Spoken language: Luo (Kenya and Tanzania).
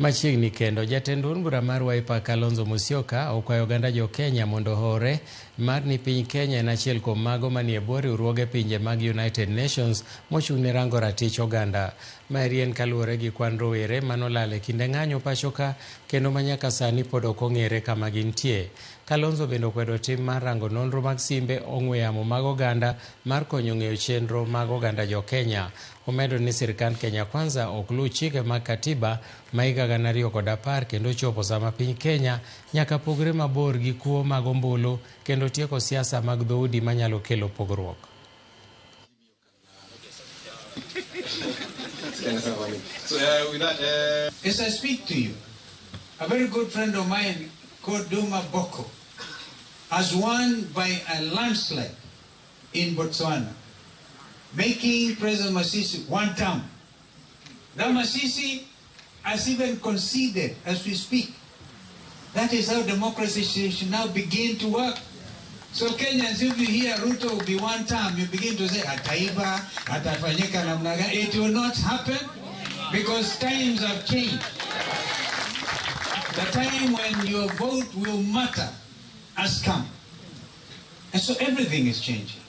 Machiegni kendo, jatend duond bura mar Wiper Kalonzo Musyoka okwayo oganda jo Kenya mondo ohore mar ni piny Kenya en achiel kuom mago manie bwo riwruoge pinje mag United Nations mochung' ne rango ratich oganda. Maeri en kaluwore gi kwan rowere manolal e kinde ng'anyo pacho ka kendo ma nyaka sani pod ok ong'ere kama gintie. Kalonzo bende okwedo tim mar rango nonro mag simbe ong'we yamo mag oganda mar konyo ng'eyo chenro mag oganda jo Kenya. Omedo ni sirkand Kenya Kwanza ok luw chike mag katiba ma higa 2010 kendo chopo sama piny Kenya nyaka pogre mabor gi kuo mag ombulu kendo tieko siasa mag dhoudi manyalo kelo pogruok. As I speak to you, a very good friend of mine called Duma Boko has won by a landslide in Botswana, making President Masisi one term. Now Masisi has even conceded as we speak. That is how democracy should now begin to work. So Kenyans, if you hear Ruto will be one term, you begin to say, ataiba, atafanyika namna gani. It will not happen because times have changed. The time when your vote will matter has come. And so everything is changing.